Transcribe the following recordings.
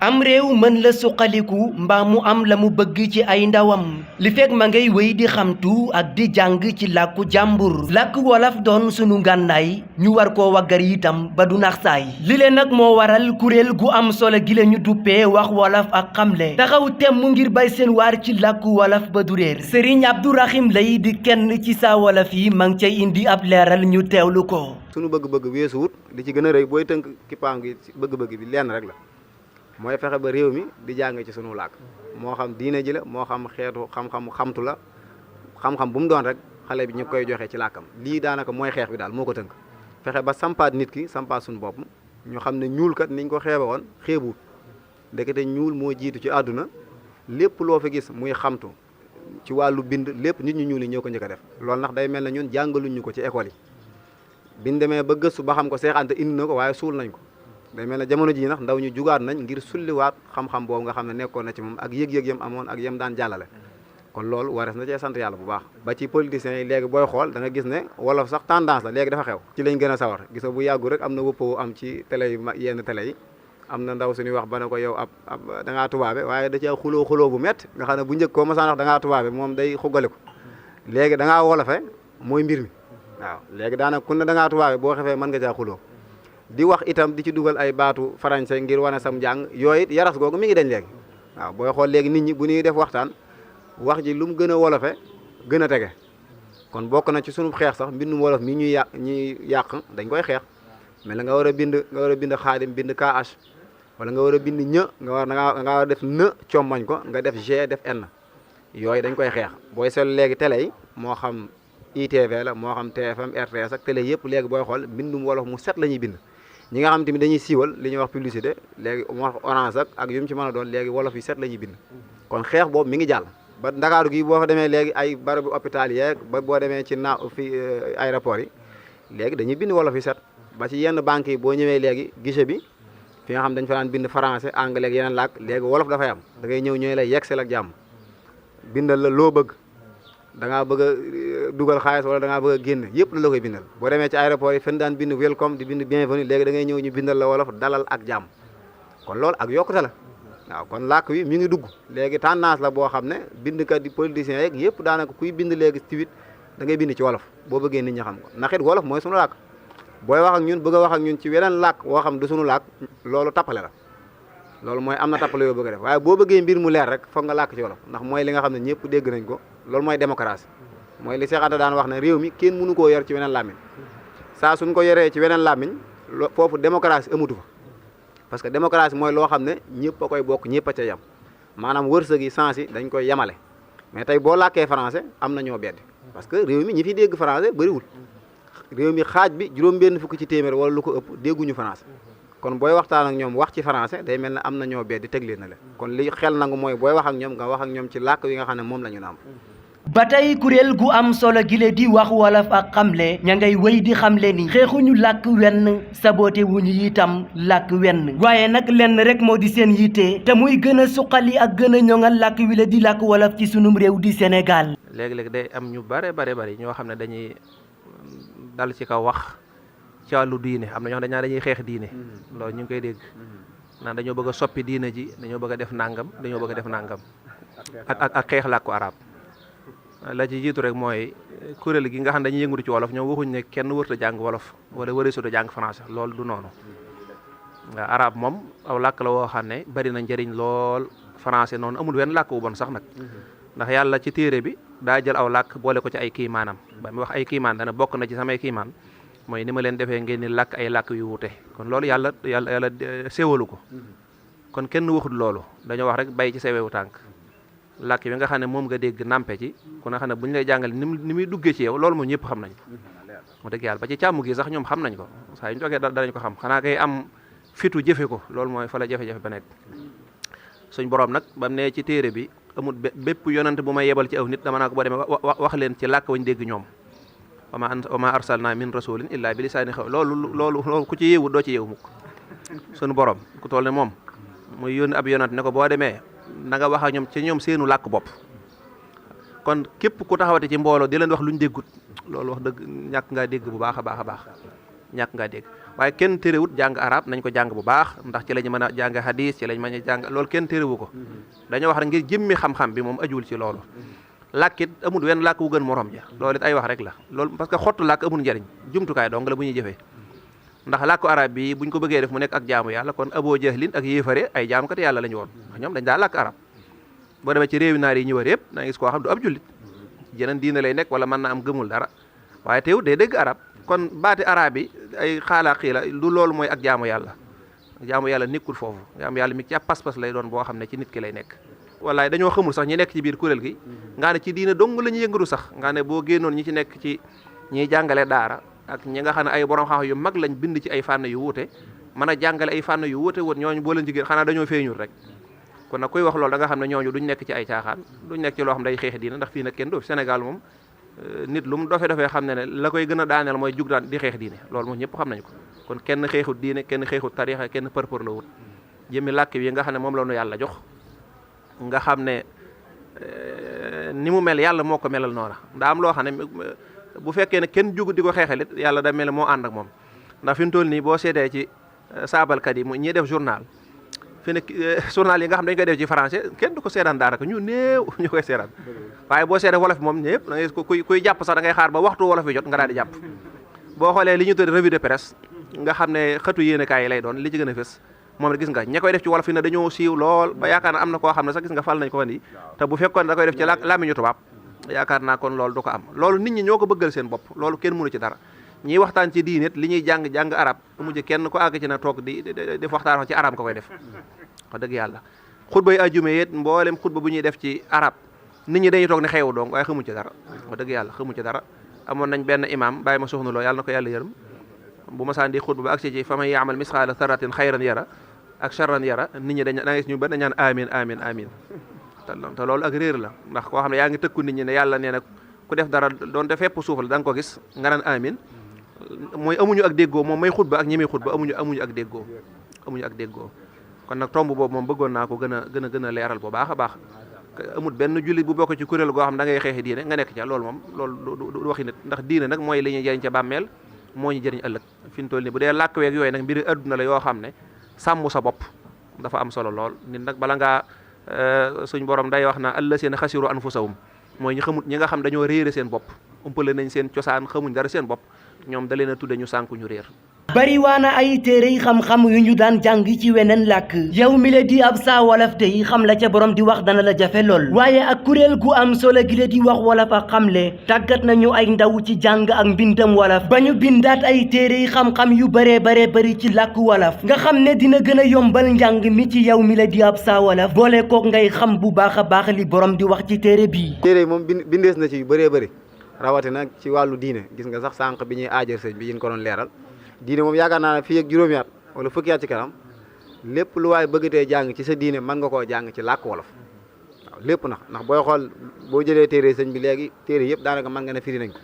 am réew mën la suqaliku mbaa mu am la mu bëgg ci ay ndawam li fekk ma ngay wéy di xamtu ak di jàng ci làkku jàmbur làkk wolof doon sunu ngànnaay ñu war koo waggar itam ba du nax saay li leen nag moo waral kuréel gu am solo gi la ñu duppee wax wolof ak xamle taxaw temm ngir bay seen waar ci làkku wolof ba du réer Serigne Abdourahim Lay di kenn ci Saa Wolof yi ma ngi cay indi ab leeral ñu teewlu ko. sunu bëgg-bëgg weesuwut li ci gën a rëy booy tënk kippaam gi bëgg-bëgg bi lenn rek la mooy fexe ba réew mi di jàng ci sunu làkk moo xam diine ji la moo xam xeetu xam-xam xamtu la xam-xam bu mu doon rek xale bi ñu koy joxe ci làkkam lii daanaka mooy xeex bi daal moo ko tënk fexe ba sampaat nit ki sampaat suñu bopp ñu xam ne ñuul kat niñ ko xeebe woon xeebuwut ndekete ñuul moo jiitu ci àdduna lépp loo fi gis muy xamtu ci wàllu bind lépp nit ñu ñuul yi ñoo ko njëkk a def loolu ndax day mel ne ñun jàngaluñ ñu ko ci école yi biñ demee ba gëstu ba xam ko Seex Anta indi na ko waaye suul nañ ko day mel ne jamono ji nag ndaw ñu jugaat nañ ngir sulliwaat xam-xam boobu nga xam ne nekkoon na ci moom ak yëg-yëg yam amoon ak yam daan jàllale kon loolu warees na cee sant yàlla bu baax ba ci politiciens yi léegi booy xool da nga gis ne wolof sax tendance la léegi dafa xew ci lañ gën a sawar gis nga bu yàggu rek am na wëppoo am ci télé yu yenn télé yi am na ndaw suñuy wax ba ne ko yow ab da ngaa tubaabe waaye da cee xuloo bu métti nga xam ne bu njëkk koo masaan wax da ngaa tubaabe moom day xuggale ko léegi da ngaa wolofe mooy mbir mi waaw léegi daanaka ku ne da ngaa tubaabe boo xefee mën nga caa xuloo di wax itam di ci dugal ay baatu français ngir wane sam njàng yooyu it yaras googu mi ngi dañ léegi waaw booy xool léegi nit ñi bu ñuy def waxtaan wax ji lu mu gën a wolofe gën a tege kon bokk na ci sunu xeex sax mbindum wolof mi ñuy yàq dañ koy xeex mais la nga war a bind xaadim bind KH wala nga war a bind ñë nga war a def në commañ ko nga def G def N yooyu dañ koy xeex booy seetlu léegi télé yi moo xam ITV la moo xam TFM RTS ak télé yëpp léegi booy xool mbindum wolof mu set la ñuy bind ñi nga xam tamit dañuy siiwal li ñuy wax publicité léegi moo wax orange ak yu mu ci mën a doon léegi wolof yi set la ñuy bind kon xeex boobu mi ngi jàll ba ndakaaru gi boo fa demee léegi ay barabu hôpital yeeg ba boo demee ci fi aéroport yi léegi dañuy bind wolof yi set ba ci yenn banques yi boo ñëwee léegi guichet bi fi nga xam dañ fa daan bind français anglais ak yeneen làkk léegi wolof dafay am da ngay ñëw ñooy lay yegsel ak jàmm bindal la loo bëgg da ngaa bëgg a dugal xaalis wala da ngaa bëgg a génn yëpp la koy bindal boo demee ci aéroport yi fen daan bind welcome di bind bienvenue léegi da ngay ñëw ñu bindal la wolof dalal ak jàmm kon loolu ak yokkute la waaw kon làkk wi mi ngi dugg léegi tendance la boo xam ne bindkat di politiciens yeeg yëpp daanaka kuy bind léegi tiwit da ngay bind ci wolof boo bëggee nit ñi xam ko ndax it wolof mooy sunu làkk booy wax ak ñun bëgg a wax ak ñun ci weneen làkk woo xam du sunu làkk loolu tappale la loolu mooy am na tappale yoo bëgg a def waaye boo bëggee mbir mu leer rek foog nga làkk ci wolof ndax mooy li nga xam ne ñëpp dégg nañ ko loolu mooy démocratie mooy li Seex Anta daan wax ne réew mi kenn mënu koo yor ci weneen làmmiñ saa suñ ko yoree ci weneen làmmiñ foofu démocratie amatu fa parce que démocratie mooy loo xam ne ñëpp a koy bokk ñëpp a ca yem maanaam wërsëg yi sens yi dañ koy yemale mais tey boo làkkee français am na ñoo beddi parce que réew mi ñi fi dégg français bëriwul réew mi xaaj bi juróom-benn fukk ci téeméer wala lu ko ëpp dégguñu français kon booy waxtaan ak ñoom wax ci français day mel ne am na ñoo beddi tegle na la kon li xel nangu mooy booy wax ak ñoom nga wax ak ñoom ci làkk wi nga xam ne moom la ñu naam ba tey kuréel gu am solo gile di wax wolof ak xamle ña ngay wéy di xamle ni xeexuñu làkk wenn saboté wuñu itam làkk wenn waaye nag lenn rek moo di seen yitte te muy gën a suqali ak gën a ñoŋal làkk wi la di làkk wolof ci sunum réew di Sénégal. léegi-léegi day am ñu bari ñoo xam ne dañuy dal ci kaw wax ci wàllu diine am na ñoo xam ne dañuy xeex diine loolu ñu ngi koy dégg naan dañoo bëgg a soppi diine ji dañoo bëgg a def nangam dañoo bëgg a def nangam ak xeex làkku arab la ci jiitu rek mooy kuréel gi nga xam ne dañuy yëngatu ci wolof ñoom waxuñ ne kenn wërta jàng wolof wala wëreesuta jàng français loolu du noonu nga arab moom aw làkk la woo xam ne bari na njëriñ lool français noonu amul wenn làkk bu bon sax nag ndax yàlla ci téere bi daa jël aw làkk boole ko ci ay kiimaanam ba mu wax ay kiimaan dana bokk na ci samay kiimaan mooy ni ma leen defee ngeen ni làkk ay làkk yu wute kon loolu yàlla séwalu ko kon kenn waxut loolu dañoo wax rek bay ci sewewu tànk làkk bi nga xam ne moom nga dégg nampe ci ku nga xam ne bu ñu lay jàngale ni muy duggee ci yow loolu moom ñëpp xam nañ ko mu dëgg yàlla ba ci càmm gi sax ñoom xam nañ ko saa yu ñu toogee danañ ko xam xanaa kay am fitu jëfe ko loolu mooy fa la jafe-jafe ba nekk suñ borom nag bam ne ci téere bi amul bépp yonante bu may yebal ci aw nit dama naa ko boo demee wax leen ci làkk wañ dégg ñoom wa ma arsalna min rasulin illa bi lisaani xaw loolu ku ci yeewu doo ci yeewu mukk suñu borom ku toll ne moom muy yónni ab yonante ne ko boo demee na nga wax ak ñoom ci ñoom seenu làkk bopp kon képp ku taxawate ci mbooloo di leen wax lu ñu déggut loolu wax dëgg ñàkk ngaa dégg bu baax a baax ñàkk ngaa dégg waaye kenn terewut jàng arab nañ ko jàng bu baax ndax ci lañu mën a jàng hadis ci lañ mën a jàng loolu kenn terewu ko dañoo wax rek ngir jëmmi xam-xam bi moom ajuwul ci loolu làkkit amul wenn làkk wu gën morom ja loolu it ay wax rek la loolu parce que xottu làkk amul njariñ jumtukaay dong la bu ñuy jëfee ndax làkku arab bi buñ ko bëggee def mu nekk ak jaamu yàlla kon Abu Jahlin ak yéefare ay jaamkat yàlla lañu woon ndax ñoom dañ daa làkk arab boo demee ci réewi naar yi ñu wër yëpp da nga gis koo xam du ab jullit jeneen diine lay nekk wala mën na am gëmul dara waaye teewut day dégg arab kon baati arab yi ay xaalaa xiila du loolu mooy ak jaamu yàlla nekkul foofu jaamu yàlla mi ci ab pas-pas lay doon boo xam ne ci nit ki lay nekk wallaay dañoo xamul sax ñi nekk ci biir kuréel gi nga ne ci diine dong la ñu yëngatu sax nga ne boo génnoon ñi ci nekk ci ñiy jàngale daara ak ñi nga xam ne ay borom xam yu mag lañ bind ci ay fànn yu wuute mën a jàngale ay fànn yu wuute woon ñooñu boo leen ci génn xanaa dañoo feeñul rek kon nag kuy wax loolu da nga xam ne ñooñu duñ nekk ci ay caaxaan duñ nekk ci loo xam day xeex diine ndax fii nag kenn doof Sénégal moom nit lu mu dofee xam ne la koy gën a daaneel mooy jug daan di xeex diine loolu moom ñëpp xam nañu ko kon kenn xeexut diine kenn xeexut tarixa kenn përpër la wut jëmmi làkk wi nga xam ne moom la nu yàlla jox nga xam ne ni mu mel yàlla moo ko melal noona ndaa am loo xam ne bu fekkee ne kenn jugut di ko xeexalit yàlla da mel moo ànd ak moom ndax fi mu toll nii boo seetee ci saabalkat yi ñiy def journal fi ne journal yi nga xam dañ koy def ci français kenn du ko seetaan daanaka ñu néew ñu koy seetaan waaye boo seetee wolof moom ñëpp da ngay kuy jàpp sax da ngay xaar ba waxtu wolof yi jot nga daal di jàpp boo xoolee li ñu tudd revue de presse nga xam ne xëtu yéenekaay yi lay doon li ci gën a fës moom gis nga ña koy def ci wolof yi ne dañoo siiw lool ba yaakaar naa am na koo xam ne sax gis nga fal nañ ko fan yi te bu fekkoon da koy def ci làmmiñu tubaab yaakaar naa kon loolu du ko am loolu nit ñi ñoo ko bëggal seen bopp loolu kenn mënu ci dara ñiy waxtaan ci diine li ñuy jàng arab mujj kenn ko àgg ci na toog di waxtaan ci arab ko koy def wax dëgg yàlla xutba yi ajume yet mboolem xutba bu ñuy def ci arab nit ñi dañuy toog ne xeewu dong waaye xamuñ ci dara wax dëgg yàlla xamuñ ci dara amoon nañ benn imam bàyyi ma soxna loo yàlla na ko yàlla yërëm bu ma saan di xutba ba agsi ci fa man yaamal misqaala sarratin xayran yara ak charran yara nit ñi da nga gis ñu ba dañ naan amin amin amin te loolu ak réer la ndax koo xam ne yaa ngi tëkku nit ñi ne yàlla nee na ku def dara doonte fépp suuf la da nga ko gis nga naan amin mooy amuñu ak déggoo moom may xutba ak ñi muy xutba amuñu ak déggoo kon nag tomb boobu moom bëggoon naa ko gën a leeral bu baax a baax amul benn jullit bu bokk ci kuréel goo xam da ngay xeexi diine nga nekk ca loolu moom loolu du waxi nit ndax diine nag mooy li ñuy jëriñ ca bàmmeel moo ñu jëriñ ëllëg fi ñu toll nii bu dee làkk weeg yooyu nag mbiri adduna la yoo xam ne sàmm sa bopp dafa am solo lool nit nag bala ngaa suñ borom day wax na allazina xasiru anfusahum mooy ñi xamut ñi nga xam dañoo réere seen bopp umpale nañ seen cosaan xamuñ dara seen bopp ñoom da leen a tudde ñu sànku ñu réer bariwaana ay téere xam-xam yu ñu daan jàng ci weneen làkk yow mi la di ab saa wolof tey xam la ca borom di wax dana la jafe lool waaye ak kuréel gu am solo gi la di wax wolof ak xamle tàggat nañu ay ndaw ci jàng ak mbindam wolof ba ñu bindaat ay téere xam-xam yu bari ci làkk wolof nga xam ne dina gën a yombal njàng mi ci yow mi la di ab saa wolof boole kook ngay xam bu baax a baax li borom di wax ci téere bii. téere yi moom bindees na ci yu bëri rawatina ci wàllu diine gis nga sax sànq bi ñuy aajar sëñ bi yéen ko doon leeral diine moom yaakaar naa ne fii ak juróomi at wala fukki at ci kanam lépp lu waaye bëggatee jàng ci sa diine mën nga koo jàng ci làkk wolof waaw lépp ndax booy xool boo jëlee téere sëñ bi léegi téere yëpp daanaka mën nga ne firi nañ ko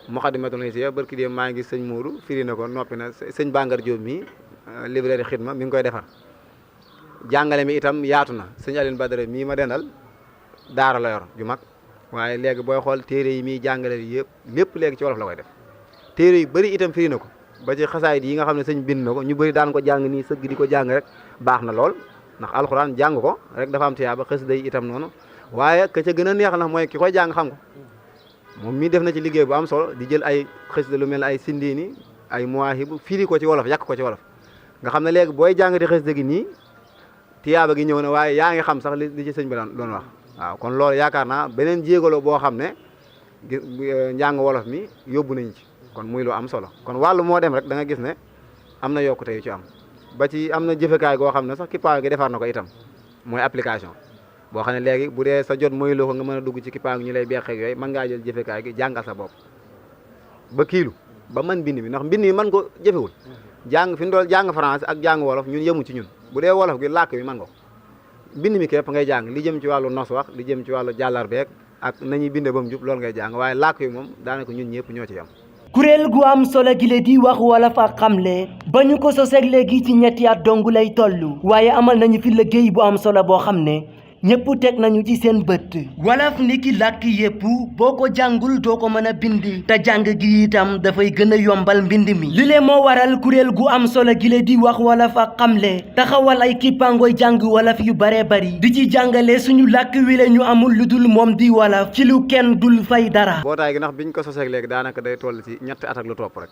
Moukhaddamatoul Hizbiyya barki dem maa ngi gis sëñ Mourou firi na ko noppi na sëñ Bangar Diop mii librairie Xidma mi ngi koy defar jàngale mi itam yaatu na sëñ Aline Badara mii ma dendal daara la yor ju mag waaye léegi booy xool téere yi muy jàngale yëpp lépp léegi ci wolof la koy def téere yu bëri itam firi na ko ba ci xasaayid yi nga xam ne sëñ bind na ko ñu bëri daan ko jàng nii sëgg di ko jàng rek baax na lool ndax alxuraan jàng ko rek dafa am tiyaaba xasida yi itam noonu waaye ka ca gën a neex na mooy ki koy jàng xam ko moom mii def na ci liggéey bu am solo di jël ay xasida lu mel ne ay sindiini ay muwaahibu firi ko ci wolof yàq ko ci wolof nga xam ne léegi booy jàng di xasida gi nii tiyaaba gi ñëw na waaye yaa ngi xam sax li ci sëñ bi doon wax waaw kon loolu yaakaar naa beneen jéegaloo boo xam ne njàng wolof mi yóbbu nañ ci kon muy lu am solo kon wàllu moo dem rek da nga gis ne am na yokkute yu ci am ba ci am na jëfekaay goo xam ne sax Kippaango gi defar na ko itam mooy application boo xam ne léegi bu dee sa jot mooy loo ko nga mën a dugg ci Kippaango ñu lay beqeeg yooyu mën ngaa jël jëfekaay gi jàngal sa bopp ba kiilu ba man bind mi ndax mbind mi mën ko jëfewul jàng fi mu doon jàng français ak jàng wolof ñun yemu ci ñun bu dee wolof gi làkk bi mën nga ko bind mi képp ngay jàng li jëm ci wàllu nos wax li jëm ci wàllu jàllarbeeg ak nañuy binde ba mu jub loolu ngay jàng waaye làkk yi moom daanaka ñun ñëpp ñoo ci yam kuréel gu am solo gi la di wax wolof ak xamle ba ñu ko soseeg léegi ci ñetti at dong lay toll waaye amal nañu fi liggéey bu am solo boo xam ne ñépp teg nañu ci seen bët wolof ni ki làkk yépp boo ko jàngul doo ko mën a bind te jàng gi itam dafay gën a yombal mbind mi li lee moo waral kuréel gu am solo gi le di wax wolof ak xamle taxawal ay kippaangooy jàng wolof yu bare bari di ci jàngale suñu làkk wi le ñu amul lu dul moom di wolof ci lu kenn dul fay dara. mbootaay gi ndax biñ ko soseeg léegi daanaka day toll ci ñetti at ak lu topp rek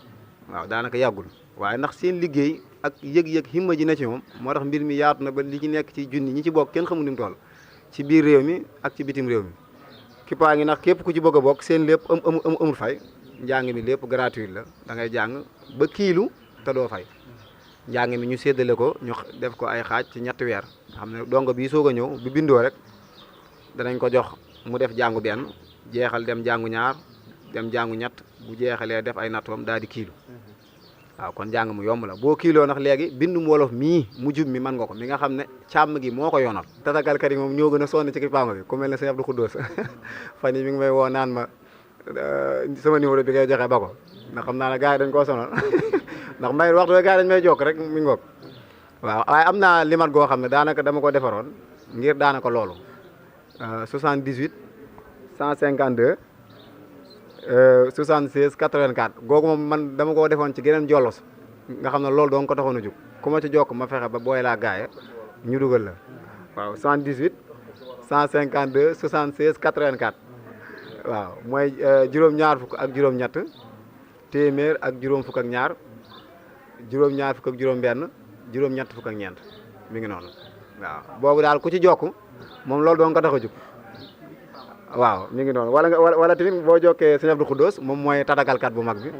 waaw daanaka yàggul waaye ndax seen liggéey ak yëg-yëg himma ji na ci moom moo tax mbir mi yaatu na ba li ci nekk ci junni ñi ci bokk kenn xamul ni mu toll ci biir réew mi ak ci bitim réew mi kippaa ngi ndax képp ku ci bëgg a bokk seen lépp amul fay njàng mi lépp gratuit la da ngay jàng ba kiilu te doo fay njàng mi ñu séddale ko ñu def ko ay xaaj ci ñetti weer xam ne dongo bii soog a ñëw bi bindoo rek danañ ko jox mu def jàngu benn jeexal dem jàngu ñaar dem jàngu ñett bu jeexalee def ay nattoom daal di kiilu waaw kon jàng mu yomb la boo kiiloo ndax léegi bindum wolof mii mu jub mi mën nga ko mi nga xam ne càmm gi moo ko yoonal tatagalkat yi moom ñoo gën a sonn ci kippaango bi ku mel ne sëñ Abdou Khoudous fan yi mi ngi may woo naan ma sama numéro bi ngay joxe ba ko ndax xam naa ne gars yi dañ koo sonal ndax may waxtu gars yi dañ may jokk rek mi ngoog waaw waaye am naa limat goo xam ne daanaka dama ko defaroon ngir daanaka loolu 78 152 76 84 googu moom man dama koo defoon ci geneen jollos nga xam ne loolu doon ko taxoon a jóg ku ma ci jokk ma fexe ba booy laa gaaya ñu dugal la waaw 78 152 76 84 waaw mooy juróom-ñaar fukk ak juróom-ñett téeméer ak juróom fukk ak ñaar juróom-ñaar fukk ak juróom-benn juróom-ñett fukk ak ñeent mi ngi noonu waaw boobu daal ku ci jokk moom loolu doon ko tax a jóg waaw mi ngi noonu wala tamit boo jokkee sëñ Abdou Khoudous moom mooy tatagalkat bu mag bi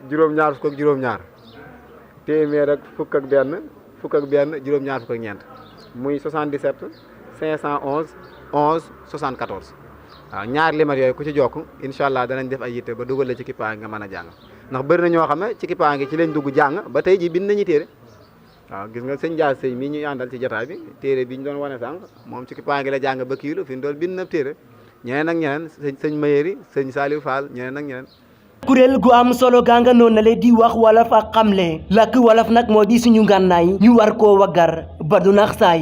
juróom-ñaar fukk ak juróom-ñaar téeméer ak fukk ak benn juróom-ñaar fukk ak ñeent muy 77 511 11 74 waaw ñaari limat yooyu ku ci jokk incha allah danañ def ay yitte ba dugal la ci kippaangi nga mën a jàng ndax bëri na ñoo xam ne ci kippaangi ci lañ dugg jàng ba tey ji bind nañu téere waaw gis nga sëñ Dia sëñ mii ñuy àndal ci jotaay bi téere bi ñu doon wane sànq moom ci kippaangi la jàng ba kiilu fi mu doon bind na téere ñeneen ak ñeneen sëñ Mayeri sëñ Saliou Fall ñeneen ak ñeneen. kuréel gu am solo gaa nga noonu la di wax wolof ak xamle làkk wolof nag moo di suñu ngànnaay ñu war koo waggar ba du nax saay